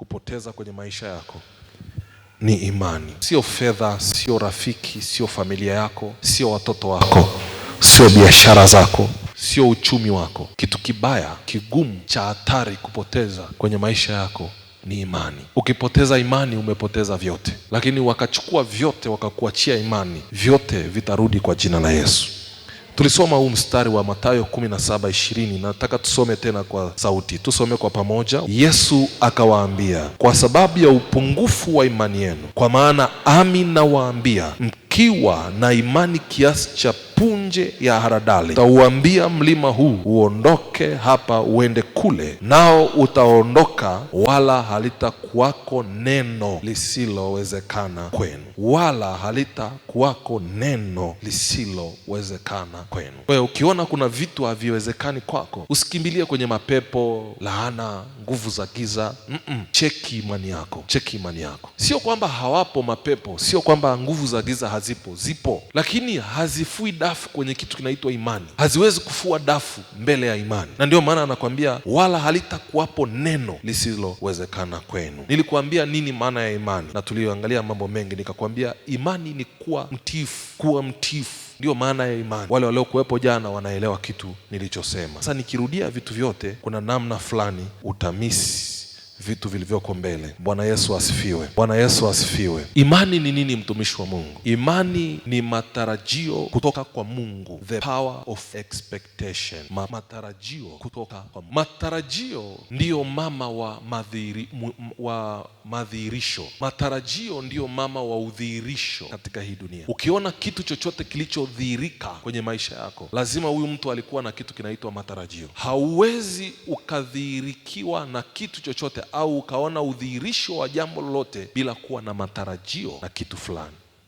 Kupoteza kwenye maisha yako ni imani. Sio fedha, sio rafiki, sio familia yako, sio watoto wako, sio biashara zako, sio uchumi wako. Kitu kibaya, kigumu, cha hatari kupoteza kwenye maisha yako ni imani. Ukipoteza imani, umepoteza vyote. Lakini wakachukua vyote wakakuachia imani, vyote vitarudi kwa jina la Yesu. Tulisoma huu mstari wa Mathayo 17:20. Nataka tusome tena kwa sauti, tusome kwa pamoja. Yesu akawaambia, kwa sababu ya upungufu wa imani yenu, kwa maana amin nawaambia, mkiwa na imani kiasi cha punje ya haradali, utauambia mlima huu uondoke hapa uende kule, nao utaondoka, wala halitakuwako neno lisilowezekana kwenu, wala halitakuwako neno lisilowezekana kwenu. Kwa hiyo ukiona kuna vitu haviwezekani kwako, usikimbilie kwenye mapepo, laana, nguvu za giza. Cheki imani yako, cheki imani yako. Sio kwamba hawapo mapepo, sio kwamba nguvu za giza hazipo, zipo, lakini hazifui dafu kwenye kitu kinaitwa imani. Haziwezi kufua dafu mbele ya imani, na ndio maana anakwambia wala halitakuwapo neno lisilowezekana kwenu. Nilikuambia nini maana ya imani, na tulioangalia mambo mengi, nikakwambia imani ni kuwa mtiifu, kuwa mtiifu ndio maana ya imani. Wale waliokuwepo jana wanaelewa kitu nilichosema. Sasa nikirudia vitu vyote, kuna namna fulani utamisi vitu vilivyoko mbele. Bwana Yesu asifiwe! Bwana Yesu asifiwe! Imani ni nini, mtumishi wa Mungu? Imani ni matarajio kutoka kwa Mungu, the power of expectation. Matarajio kutoka kwa Mungu. Matarajio ndiyo mama wa madhihirisho. Matarajio ndiyo mama wa udhihirisho katika hii dunia. Ukiona kitu chochote kilichodhihirika kwenye maisha yako, lazima huyu mtu alikuwa na kitu kinaitwa matarajio. Hauwezi ukadhihirikiwa na kitu chochote au ukaona udhihirisho wa jambo lolote bila kuwa na matarajio na kitu fulani.